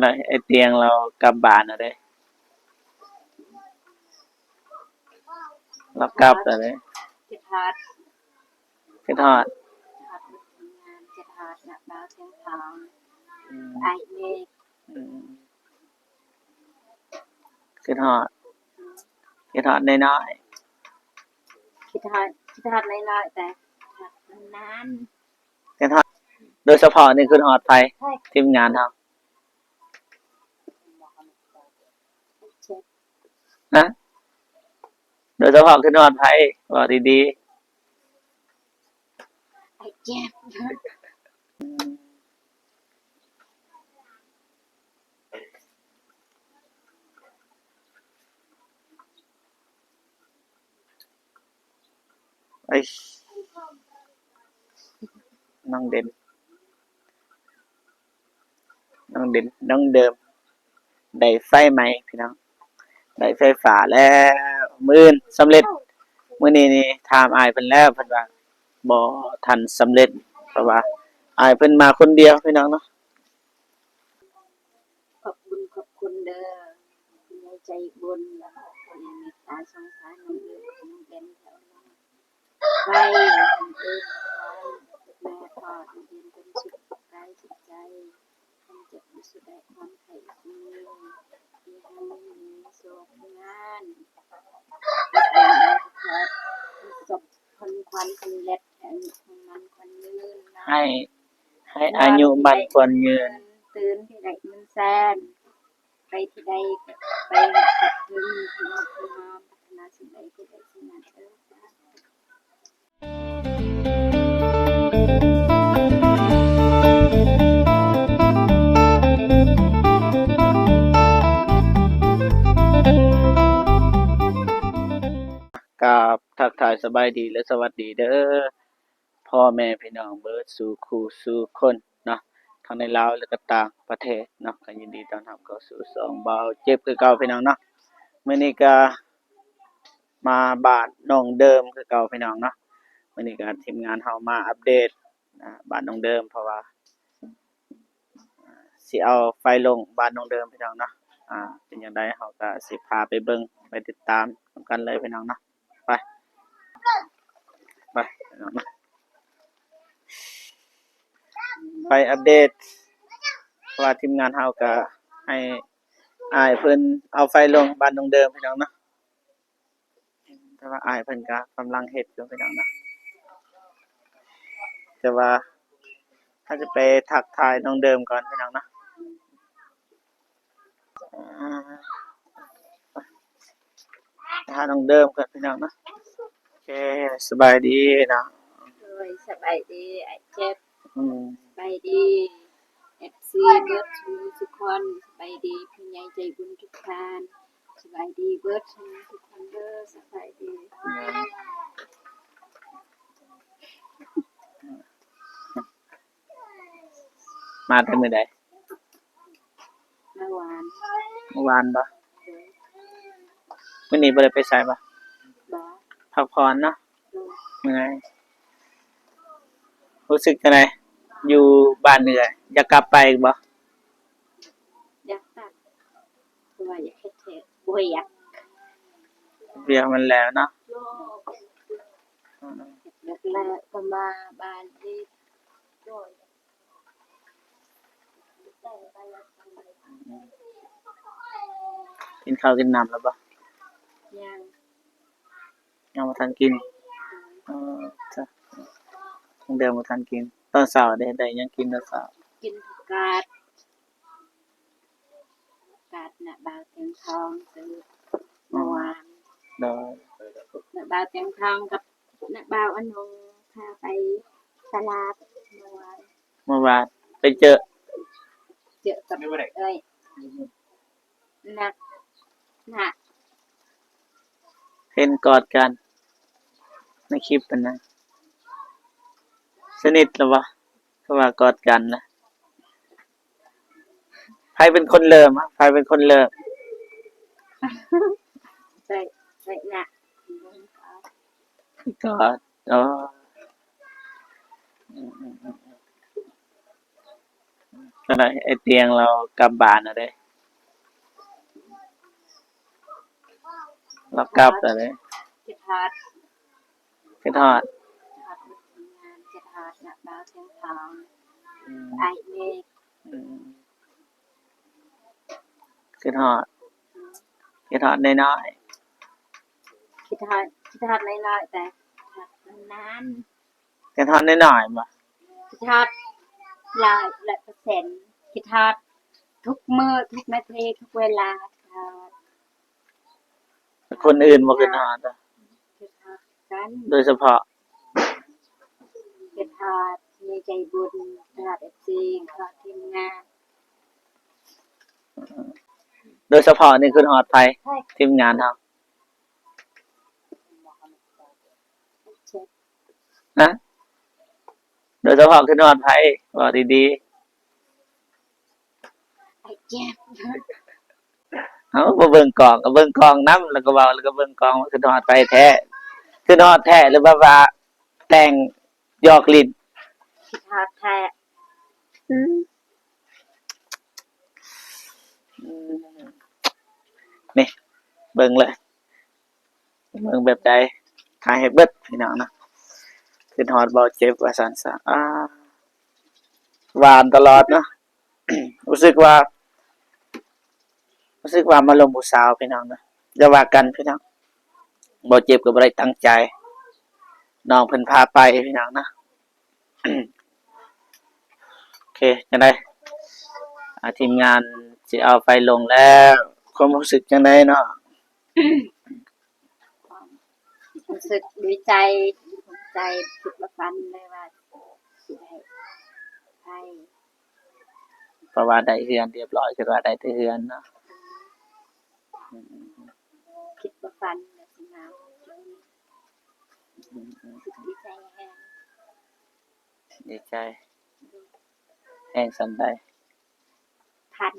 ໄອ້ຕຽງລາວກັບບ້ານແລ້ວເດ້ ລາວກັບແລ້ວເດ້ ຄິດຮອດ ຄິດຮອດ ຄິດຮອດຄົນງານ ຄິດຮອດນະບ່າວຕຽງທອງ ອືມ ອ້າຍເມກ ອືມ ຄິດຮອດ ຄິດຮອດນ້ອຍໆ ຄິດຮອດ ຄິດຮອດນ້ອຍໆ ແຕ່ຄິດຮອດນານໆ ຄິດຮອດ ໂດຍສະເພາະນີ້ຄິດຮອດໃຜ? ທີມງານເຮົາ ຮະ? ໂດຍສະເພາະຄິດຮອດໃຜ? ເວົ້າດີໆ ອ້າຍແຈັບ. ເອີຍ ນ້ອງເດັ່ນ ນ້ອງເດັ່ນ ນ້ອງເດີມ ໄດ້ໄຟໃໝ່ພີ່ນ້ອງ ໄດ້ໄຟຟ້າແລ້ວ ມື້ອື່ນສຳເລັດ. ມື້ນີ້ນີ້ຖາມອ້າຍເພິ່ນແລ້ວ ເພິ່ນວ່າບໍ່ທັນສຳເລັດ ເພາະວ່າອ້າຍເພິ່ນມາຄົນດຽວພີ່ນ້ອງເນາະ. ຂອບບຸນຂອບຄຸນເດີ ຜູ້ໃຫຍ່ໃຈບຸນ ແລະ ຜູ້ທີ່ເມດຕາສົງສານນ້ອງເດີ ນ້ອງເດັ່ນ ແຖວນັ້ນ ໄວ້ໃຫ້ເອີ ແມ່ພໍ່ຢູ່ເຢັນເປັນສຸກ ກາຍຈິດໃຈ ຄວາມເຈັບບໍ່ສຸດແລະ ຄວາມໄຂ້ບໍ່ມີ ທີ່ໃຫ້ມີໂຊກມີງານ ປະສົບຜົນຄວາມສຳເລັດ ໃຫ້ອາຍຸໝັ້ນຂວັນຍືນ ໃຫ້ ໃຫ້ອາຍຸໝັ້ນຂວັນຍືນ ຕື່ນທີ່ໄດ້ເງິນແສນ ໄປທີ່ໃດໄປໃຫ້ເຖິງທີ່ຮອດທີ່ຫອມ ປາດຖະໜາສິ່ງໃດທີ່ໄດ້ສິ່ງນັ້ນເດີ. ກາບທັກທາຍສະບາຍດີ ແລະ ສະຫວັດດີເດີ ພໍ່ແມ່ພີ່ນ້ອງເບິດສູ່ຄູ່ສູ່ຄົນເນາະ ທັງໃນລາວ ແລະ ກໍຕ່າງປະເທດເນາະ ກໍຍິນດີຕ້ອນຮັບເຂົ້າສູ່ຊ່ອງບ່າວເຈັບຄືເກົ່າພີ່ນ້ອງເນາະ. ມື້ນີ້ກໍມາບ້ານນ້ອງເດີມຄືເກົ່າພີ່ນ້ອງເນາະ. ມື້ນີ້ກໍທີມງານເຮົາມາອັບເດດ ອ່າ ບ້ານນ້ອງເດີມ ເພາະວ່າ ອ່າ ຊິເອົາໄຟລົງບ້ານນ້ອງເດີມພີ່ນ້ອງເນາະ. ອ່າ ເປັນຈັ່ງໃດເຮົາກໍຊິພາໄປເບິ່ງ ໄປຕິດຕາມນຳກັນເລີຍພີ່ນ້ອງເນາະ. ໄປ ໄປພີ່ນ້ອງເນາະ ໄປອັບເດດ ເພາະວ່າທີມງານເຮົາກໍໃຫ້ອ້າຍເພິ່ນເອົາໄຟລົງບ້ານນ້ອງເດີມພີ່ນ້ອງເນາະ. ແຕ່ວ່າອ້າຍເພິ່ນກໍກຳລັງເຮັດຢູ່ພີ່ນ້ອງເນາະ ແຕ່ວ່າເຮົາຈະໄປທັກທາຍນ້ອງເດີມກ່ອນພີ່ນ້ອງເນາະ. ອ່າ ຫານ້ອງເດີມກ່ອນພີ່ນ້ອງເນາະ. ໂອເຄ ສະບາຍດີເນາະ. ໂດຍ ສະບາຍດີອ້າຍເຈັບ. ອືມ ສະບາຍດີ ເອັຟຊີ ເບິດສູ່ທຸກຄົນ ສະບາຍດີຜູ້ໃຫຍ່ໃຈບຸນທຸກທ່ານ ສະບາຍດີເບິດສູ່ທຸກຄົນເດີ ສະບາຍດີ. ມາແຕ່ມື້ໃດ? ເມື່ອວານ. ເມື່ອວານບໍ່? ໂດຍ. ມື້ນີ້ບໍ່ໄດ້ໄປໃສບໍ່? ບໍ່. ພັກຜ່ອນເນາະ. ໂດຍ. ເມື່ອຍ. ຮູ້ສຶກຈັ່ງໃດ? ຢູ່ບ້ານເອື້ອຍ ຢາກກັບໄປອີກບໍ່? ຢາກກັບ. ເພາະວ່າຢາກເຮັດແທ້ ບໍ່ຢາກ ວຽກມັນແລ້ວເນາະ. ໂດຍ. ອືມ ເຮັດວຽກແລ້ວກໍມາບ້ານອີກ. ໂດຍ. ກິນເຂົ້າກິນນ້ຳແລ້ວບໍ່? ຍັງ. ຍັງບໍ່ທັນກິນ. ໂດຍ. ເອີ ຈ້ະ ທັງເດີມບໍ່ທັນກິນ. ຕອນເຊົ້າເດ້ ໄດ້ຫຍັງກິນຕອນເຊົ້າ? ກິນຜັກກາດ ກາດນະບ່າວແຕງທອງຊື້ ອືມ ເມື່ອວານ. ໂດຍ. ນະບ່າວແຕງທອງກັບນະບ່າວອະນົງພາໄປຕະຫຼາດເມື່ອວານ. ເມື່ອວານໄປເຈີ ເຈີກັບເອື້ອຍ ນະ ນະ ເຫັນກອດກັນໃນຄລິບຫັ້ນນະ. ສະໜິດແລ້ວບໍ່? ຄືວ່າກອດກັນນະ. ໃຜເປັນຄົນເລີ່ມ? ໃຜເປັນຄົນເລີ່ມ? ໄປ ໄປນະ ກອດ. ອໍ ອືມ ອືມ ອືມ ອືມ. ຕອນນັ້ນໄອ້ຕຽງລາວກັບບ້ານແລ້ວເດ້ ລາວກັບແລ້ວເດ້ ຄິດຮອດ ຄິດຮອດ ຄິດຮອດຄົນງານ ຄິດຮອດນະ ບ່າວສຽງທອງ ອືມ ອ້າຍເມກ ອືມ ຄິດຮອດ ຄິດຮອດນ້ອຍໆ ຄິດຮອດ ຄິດຮອດນ້ອຍໆ ແຕ່ຄິດຮອດນານໆ ຄິດຮອດນ້ອຍໆບໍ່? ຄິດຮອດຫຼາຍ ຮ້ອຍເປີເຊັນ ຄິດຮອດທຸກມື້ ທຸກນາທີ ທຸກເວລາ ຄິດຮອດ ຄົນອື່ນບໍ່ຄິດຮອດ ຄິດຮອດກັນ ໂດຍສະເພາະ ຄິດຮອດແມ່ໃຈບຸນ ຄິດຮອດເອັຟຊີ ຄິດຮອດທີມງານ ໂດຍສະເພາະນີ້ຄິດຮອດໃຜ? ໃຜ? ທີມງານເຮົາ ຮະ? ໂດຍສະເພາະຄິດຮອດໃຜ? ເວົ້າດີໆ ອ້າຍແຈ໊ບ ເອົ້າ ບໍ່ເບິ່ງກ້ອງ ກໍເບິ່ງກ້ອງນຳ ແລ້ວກໍເວົ້າ ແລ້ວກໍເບິ່ງກ້ອງ ວ່າຄິດຮອດໃຜແທ້? ຄິດຮອດແທ້ ຫຼືແບບວ່າແຕ່ງຫຍອກຫຼິ້ນ? ຄິດຮອດແທ້ ອືມ ອືມ ນີ້ ເບິ່ງເລີຍ ເບິ່ງແບບໃດ ຖ່າຍໃຫ້ເບິດພີ່ນ້ອງເນາະ ຄິດຮອດເບົາເຈັບວ່າຊັ້ນຊະ ອາ ຫວານຕະຫຼອດເນາະ ຮູ້ສຶກວ່າ ຮູ້ສຶກວ່າມາລົມຜູ້ສາວພີ່ນ້ອງເນາະ ຢ່າວ່າກັນພີ່ນ້ອງ ເບົາເຈັບກໍບໍ່ໄດ້ຕັ້ງໃຈ ນ້ອງເພິ່ນພາໄປພີ່ນ້ອງເນາະ ໂອເຄ ຈັ່ງໃດ ອາ ທີມງານຊິເອົາໄຟລົງແລ້ວ ຄວາມຮູ້ສຶກຈັ່ງໃດເນາະ? ຄວາມຮູ້ສຶກດີໃຈ ດີໃຈ ຄິດບໍ່ຝັນເລີຍວ່າຊິໄດ້ໄຟ ເພາະວ່າໄດ້ເຮືອນຮຽບຮ້ອຍ ຄິດວ່າໄດ້ແຕ່ເຮືອນເນາະ ອືມ ຄິດບໍ່ຝັນວ່າຊິງາມ ອືມ ດີໃຈແຮງ ດີໃຈ ແຮງສ່ຳໃດ? ພັນ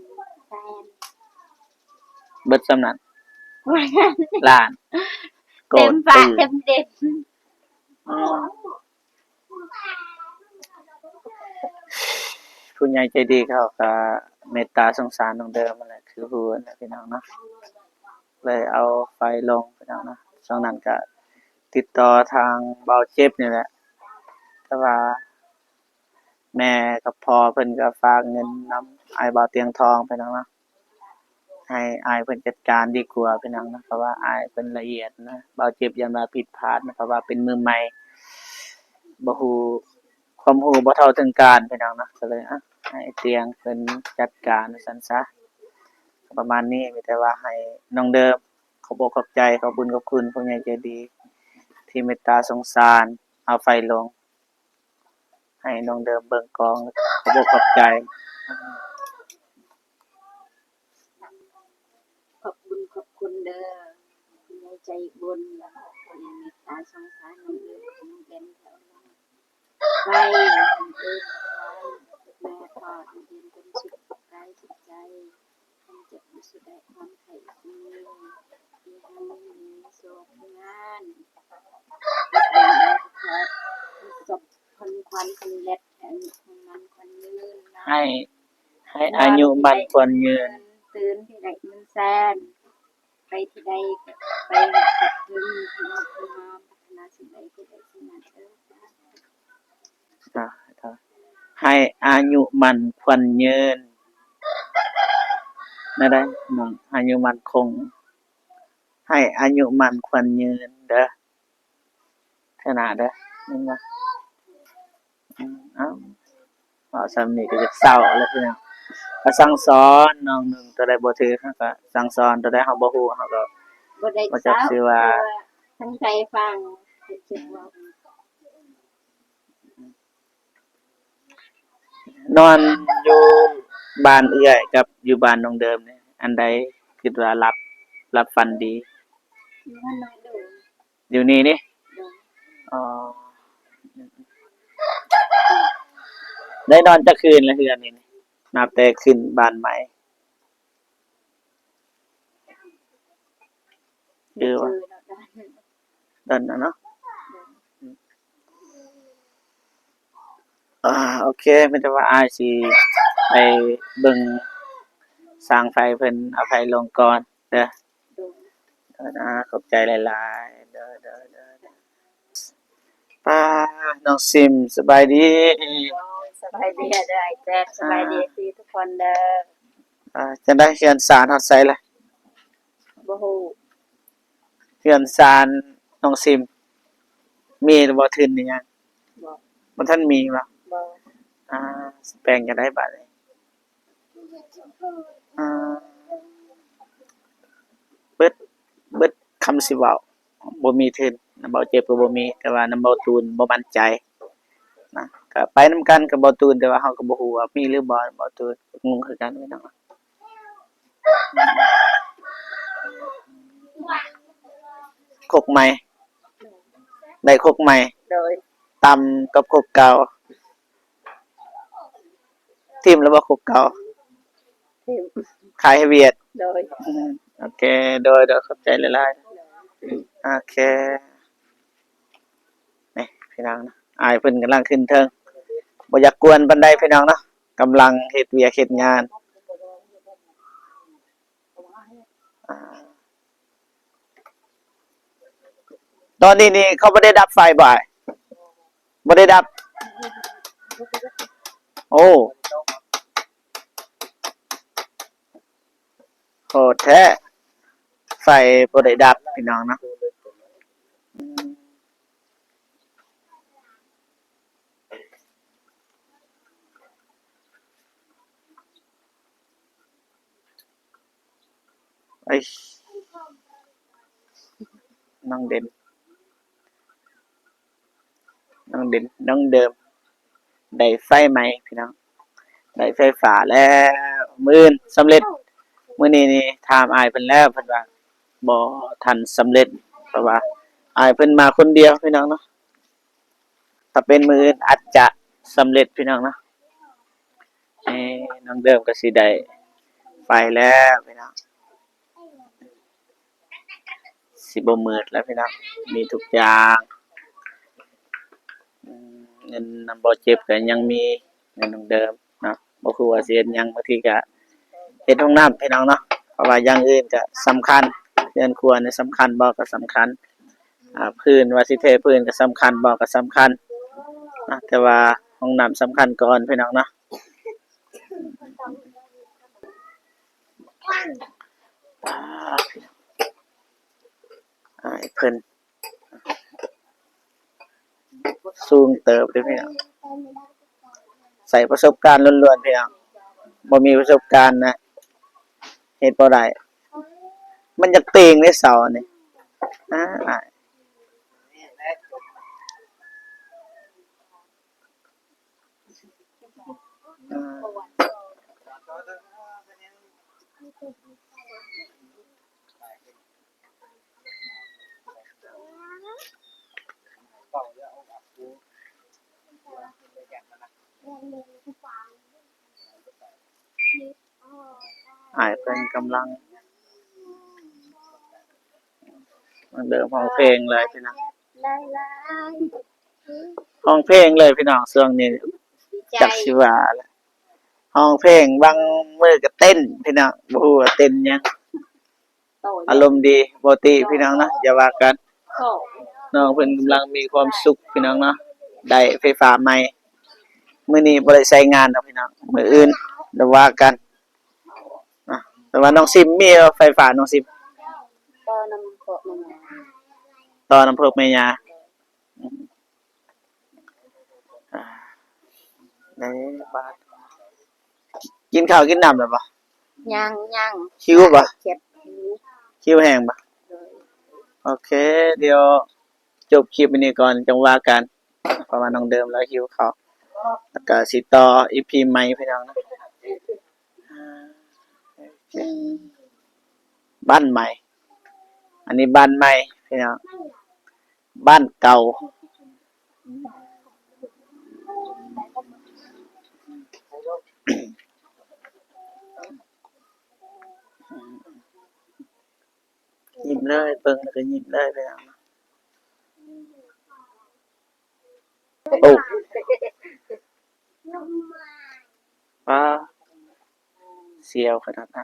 ແສນ ເບິດສ່ຳນັ້ນ ລ້ານ ໂກດ ເຕັມຟ້າເຕັມດິນ ອືມ ຜູ້ໃຫຍ່ໃຈດີເຂົາກໍເມດຕາສົງສານນ້ອງເດີມຫັ້ນແຫຼະ ຄືຮູ້ຫັ້ນແຫຼະພີ່ນ້ອງເນາະ ເລີຍເອົາໄຟລົງພີ່ນ້ອງເນາະ ຊ່ວງນັ້ນກໍຕິດຕໍ່ທາງເບົາເຈັບນີ້ແຫຼະ ແຕ່ວ່າ ແມ່ກັບພໍ່ເພິ່ນກໍຝາກເງິນນຳອ້າຍບ່າວຕຽງທອງ ພີ່ນ້ອງເນາະ ໃຫ້ອ້າຍເພິ່ນຈັດການດີກວ່າ ພີ່ນ້ອງເນາະ ເພາະວ່າອ້າຍເພິ່ນລະອຽດນະ ບ່າວເຈັບຢ້ານວ່າຜິດພາດນະ ເພາະວ່າເປັນມືໃໝ່ ບໍ່ຮູ້ ຄວາມຮູ້ບໍ່ເທົ່າເຖິງການ ພີ່ນ້ອງເນາະ ກໍເລີຍ ອະ ໃຫ້ຕຽງເພິ່ນຈັດການວ່າຊັ້ນຊະ ປະມານນີ້ ມີແຕ່ວ່າໃຫ້ນ້ອງເດີມ ຂອບອົກຂອບໃຈ ຂອບບຸນຂອບຄຸນຜູ້ໃຫຍ່ໃຈດີ ທີ່ເມດຕາສົງສານ ເອົາໄຟລົງ ໃຫ້ນ້ອງເດີມເບິ່ງກ້ອງ ຂອບອົກຂອບໃຈ ຂອບບຸນຂອບຄຸນເດີ ຜູ້ໃຫຍ່ໃຈບຸນ ທີ່ເມດຕາສົງສານນ້ອງເດີມ ນ້ອງເປັນແຖວໜຶ່ງ ໄວ້ໃຫ້ເອີຍ ແມ່ພໍ່ຢູ່ເຢັນເປັນສຸກ ກາຍສຸກໃຈ ຄວາມເຈັບບໍ່ສຸດ ແລະ ຄວາມໄຂ້ບໍ່ມີ ທີ່ໃຫ້ມີໂຊກມີລາບ ປະສົບຜົນຄວາມສຳເລັດ ໃຫ້ອາຍຸໝັ້ນຂວັນຍືນນະ ໃຫ້ ໃຫ້ອາຍຸໝັ້ນຂວັນຍືນ ຕື່ນທີ່ໄດ້ເງິນແສນ ໄປທີ່ໃດກໍໄປໃຫ້ເຖິງທີ່ຮອດທີ່ງາມ ປາດຖະໜາສິ່ງໃດກໍໄດ້ສິ່ງນັ້ນເດີ ສາທຸ ສາທຸ ໃຫ້ອາຍຸໝັ້ນຂວັນຍືນ ແນວໃດນ້ອງ ອາຍຸໝັ້ນຄົງ ໃຫ້ອາຍຸໝັ້ນຂວັນຍືນເດີ ເທື່ອໜ້າເດີ ແມ່ນບໍ່? ອືມ ເອົ້າ ເວົ້າສ່ຳນີ້ກໍຢາກເສົ້າແລ້ວພີ່ນ້ອງ ກໍສັ່ງສອນນ້ອງໜຶ່ງ ຕົວໃດບໍ່ຖືກເຮົາກໍສັ່ງສອນ ຕົວໃດເຮົາບໍ່ຮູ້ເຮົາກໍບໍ່ໄດ້ ບໍ່ຈັກຊິວ່າ ຕັ້ງໃຈຟັງ ເຮັດຄລິບເວົ້າ ນອນຢູ່ບ້ານເອື້ອຍກັບຢູ່ບ້ານນ້ອງເດີມນີ້ ອັນໃດຄິດວ່າຫຼັບ ຫຼັບຝັນດີ? ນອນນອນໂດຍ ຢູ່ນີ້ນີ້ ອໍ ໄດ້ນອນຈັກຄືນແລ້ວເຮືອນນີ້ ນັບແຕ່ຂຶ້ນບ້ານໃໝ່? ຄືວ່າ ໂດນແລ້ວເນາະ ອືມ ອ່າ ໂອເຄ ມີແຕ່ວ່າອ້າຍຊິ ໄປເບິ່ງຊ່າງໄຟເພິ່ນເອົາໄຟລົງກ່ອນເດີ. ໂດຍ ເດີນະ ຂອບໃຈຫຼາຍໆ ເດີ ເດີ ເດີ ເດີ. ປ້າ ນ້ອງຊິມ ສະບາຍດີ. ໂດຍ ສະບາຍດີເດີອ້າຍແຈັກ ສະບາຍດີ ອ່າ ເອັຟຊີທຸກຄົນເດີ. ອ່າ ຈັ່ງໃດ ເຮືອນຊານຮອດໃສລະ? ບໍ່ຮູ້. ເຮືອນຊານນ້ອງຊິມ ມີແລ້ວບໍ່ທຶນອີ່ຫຍັງ? ບໍ່ ບໍ່ທັນມີບໍ່? ບໍ່. ອ່າ ຊິແປງຈັ່ງໃດບາດນີ້? ອ່າ ເບິດ ເບິດຄຳຊິເວົ້າ ບໍ່ມີທຶນ. ນຳເບົາເຈັບກໍບໍ່ມີ ແຕ່ວ່ານຳເບົາຕູນບໍ່ໝັ້ນໃຈນະ ກໍໄປນຳກັນກັບເບົາຕູນ ແຕ່ວ່າເຮົາກໍບໍ່ຮູ້ວ່າມີຫຼືບໍ່. ເບົາຕູນກໍງົງຄືກັນພີ່ນ້ອງ. ຄົກໃໝ່ ໄດ້ຄົກໃໝ່. ໂດຍ ຕ່ຳກັບຄົກເກົ່າ. ຖິ້ມແລ້ວບໍ່ຄົກເກົ່າ? ຖິ້ມ. ຂາຍໃຫ້ຫວຽດ? ໂດຍ. ອືມ ໂອເຄ ໂດຍ ໂດຍ ຂອບໃຈຫຼາຍໆ. ໂອເຄ ນີ້ພີ່ນ້ອງເນາະ ອ້າຍເພິ່ນກຳລັງຂຶ້ນເທິງ ບໍ່ຢາກກວນປານໃດພີ່ນ້ອງເນາະ ກຳລັງເຮັດວຽກເຮັດງານ. ອ່າ ຕອນນີ້ນີ້ເຂົາບໍ່ໄດ້ດັບໄຟບໍ່ອ້າຍ? ບໍ່ໄດ້ດັບ. ໂອ້ ໂຫດແທ້ ໄຟບໍ່ໄດ້ດັບພີ່ນ້ອງເນາະ. ເອີຍ ນ້ອງເດັ່ນ ນ້ອງເດັ່ນ ນ້ອງເດີມ ໄດ້ໄຟໃໝ່ພີ່ນ້ອງ ໄດ້ໄຟຟ້າແລ້ວ ມື້ອື່ນສຳເລັດ. ມື້ນີ້ນີ້ຖາມອ້າຍເພິ່ນແລ້ວ ເພິ່ນວ່າບໍ່ທັນສຳເລັດ ເພາະວ່າອ້າຍເພິ່ນມາຄົນດຽວພີ່ນ້ອງເນາະ. ຖ້າເປັນມື້ອື່ນອາດຈະສຳເລັດພີ່ນ້ອງເນາະ. ເອີ ນ້ອງເດີມກໍຊິໄດ້ໄຟແລ້ວພີ່ນ້ອງ ຊິບໍ່ມືດແລ້ວພີ່ນ້ອງ ມີທຸກຢ່າງ. ເງິນນຳບໍ່ເຈັບກໍຍັງມີ ເງິນນ້ອງເດີມເນາະ ບໍ່ຮູ້ວ່າຊິເຮັດຫຍັງ ບາງທີກໍເຮັດຫ້ອງນ້ຳພີ່ນ້ອງເນາະ ເພາະວ່າຢ່າງອື່ນກໍສຳຄັນ ເຮືອນຄົວນີ້ສຳຄັນບໍ່ ກໍສຳຄັນ. ອ່າ ພື້ນ ວ່າຊິເທພື້ນກໍສຳຄັນບໍ່ ກໍສຳຄັນນະ ແຕ່ວ່າຫ້ອງນ້ຳສຳຄັນກ່ອນພີ່ນ້ອງເນາະ. ອ້າຍເພິ່ນສູງເຕີບເດ້ພີ່ນ້ອງ ໃຊ້ປະສົບການລ້ວນໆ ພີ່ນ້ອງ ບໍ່ມີປະສົບການນະ ເຮັດບໍ່ໄດ້ ມັນຢາກຕີງເດ້ເສົານີ້ ອ້າຍ. ອ້າຍເພິ່ນກຳລັງ ເລີ່ມຮ້ອງເພງເລີຍພີ່ນ້ອງ ຮ້ອງເພງເລີຍພີ່ນ້ອງ ຊ່ວງນີ້ຈັກຊິວ່າແຫຼະ ຮ້ອງເພງ ບາງມື້ກໍເຕັ້ນພີ່ນ້ອງ ບໍ່ຮູ້ວ່າເຕັ້ນຫຍັງ. ອາລົມດີ ບໍ່ຕິພີ່ນ້ອງເນາະ ຢ່າວ່າກັນ. ນ້ອງເພິ່ນກຳລັງມີຄວາມສຸກພີ່ນ້ອງເນາະ ໄດ້ໄຟຟ້າໃໝ່ ມື້ນີ້ບໍ່ໄດ້ໃຊ້ງານດອກພີ່ນ້ອງ ມື້ອື່ນດຽວວ່າກັນ. ອ່ະ ແຕ່ວ່ານ້ອງຊິມມີໄຟຟ້າ ນ້ອງຊິມ ຕໍ່ນຳພວກແມ່ຍ່າ ຕໍ່ນຳພວກແມ່ຍ່າ. ອ່າ ໃນບາດ ກິນເຂົ້າກິນນ້ຳແລ້ວບໍ່? ຍັງ ຍັງ ຫິວບໍ່? ເຈັບ ຫິວ ຫິວແຮງບໍ່? ໂດຍ ໂອເຄ ດຽວຈົບຄລິບອັນນີ້ກ່ອນ ຈັ່ງວ່າກັນ ເພາະວ່ານ້ອງເດີມລາວຫິວເຂົ້າ ແລ້ວກະຊິຕໍ່ອີພີໃໝ່ພີ່ນ້ອງເນາະ. ບ້ານໃໝ່ ອັນນີ້ບ້ານໃໝ່ພີ່ນ້ອງ ບ້ານເກົ່າ. ຍິ້ມເລີຍ ເບິ່ງແລ້ວກໍຍິ້ມເລີຍ ໂອ້ ປ້າ ສຽວຂະໜາດນະ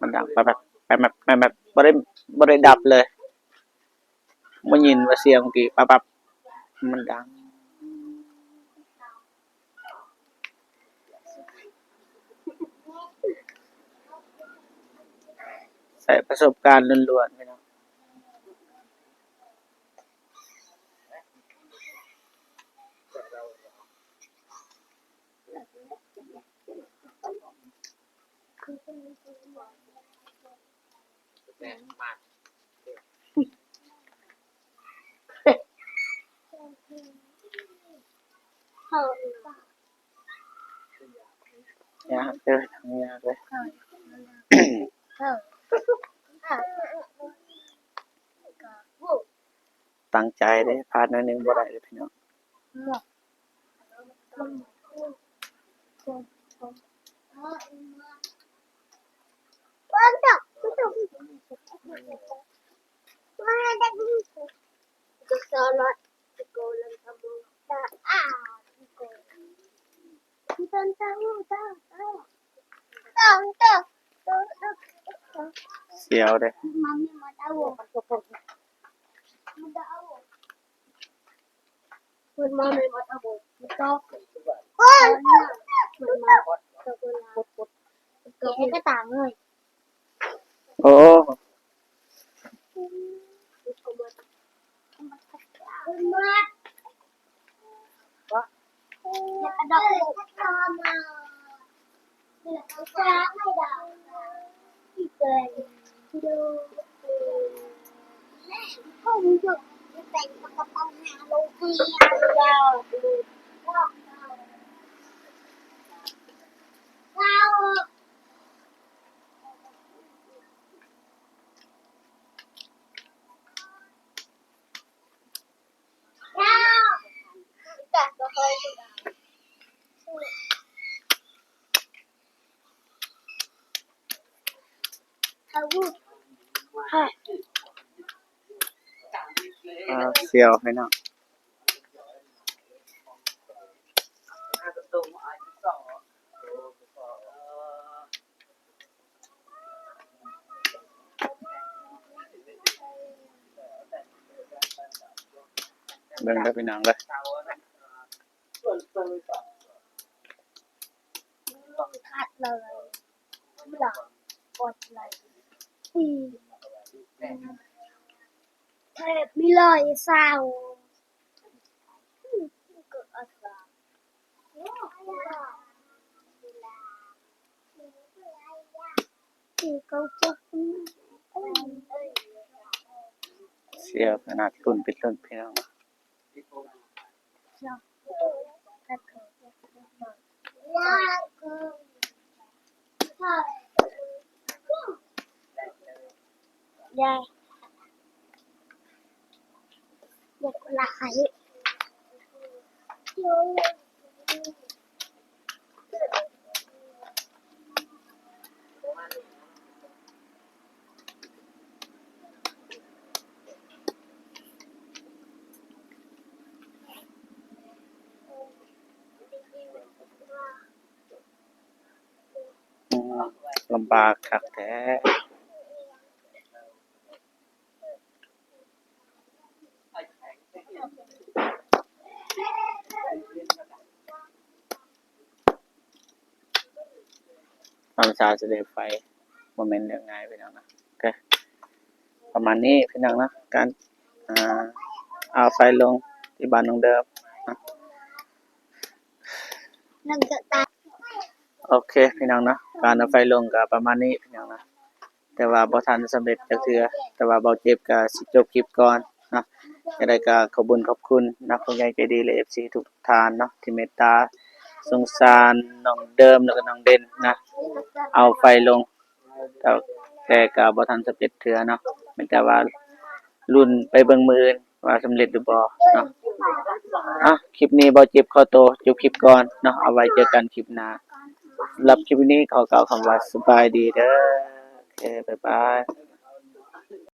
ມັນດັງແປັບໆ ແປັບໆ ແປັບໆ ບໍ່ໄດ້ ບໍ່ໄດ້ດັບເລີຍ ບໍ່ຍິນວ່າສຽງກີ້ ປັບໆ ມັນດັງ. ໃຊ້ປະສົບການລ້ວນໆ ພີ່ນ້ອງ. ຍາກເດີ ທາງຍາກເລີຍ ຕັ້ງໃຈເດ້ ພາດໜ້ອຍໜຶ່ງບໍ່ໄດ້ເດ້ພີ່ນ້ອງ. ສຽວເດ້ ໂອ້. ອ່າ ສຽວໄປເນາະ. ເບິ່ງເດີພີ່ນ້ອງເດີ ລອງຄັດເລີຍ ລອງກົດເລີຍ ແທບມີຮ້ອຍຊາວ. ສຽວຂະໜາດ ລຸ້ນເປັນລຸ້ນພີ່ນ້ອງ. ຍາຍ ຢາກຫຼາຍ. ອືມ ລຳບາກຄັກແທ້. ທຳສາສະເດັດໄຟ ບໍ່ແມ່ນເລື່ອງງ່າຍພີ່ນ້ອງນະ. ໂອເຄ ປະມານນີ້ພີ່ນ້ອງນະ ການ ອ່າ ເອົາໄຟລົງທີ່ບ້ານນ້ອງເດີມນະ. ໂອເຄພີ່ນ້ອງເນາະ ການເອົາໄຟລົງກໍປະມານນີ້ພີ່ນ້ອງເນາະ. ແຕ່ວ່າບໍ່ທັນສຳເລັດຈັກເທື່ອ ແຕ່ວ່າເບົາເຈັບກໍຊິຈົບຄລິບກ່ອນເນາະ. ຈັ່ງໃດກໍຂອບບຸນຂອບຄຸນນະ ຜູ້ໃຫຍ່ໃຈດີ ແລະ ເອັຟຊີ ທຸກໆທ່ານເນາະ ທີ່ເມດຕາສົງສານນ້ອງເດີມ ແລ້ວກໍນ້ອງເດັ່ນນະ ເອົາໄຟລົງ ແຕ່ ແຕ່ກໍບໍ່ທັນສຳເລັດເທື່ອເນາະ ມີແຕ່ວ່າລຸ້ນໄປເບິ່ງມື້ອື່ນ ວ່າສຳເລັດຫຼືບໍ່ເນາະ. ເອົາ ຄລິບນີ້ເບົາເຈັບຂໍໂຕຈົບຄລິບກ່ອນເນາະ ເອົາໄວ້ເຈີກັນຄລິບໜ້າ. ສຳລັບຄລິບນີ້ຂໍກ່າວຄຳວ່າສະບາຍດີເດີ. ໂອເຄ ບາຍບາຍ.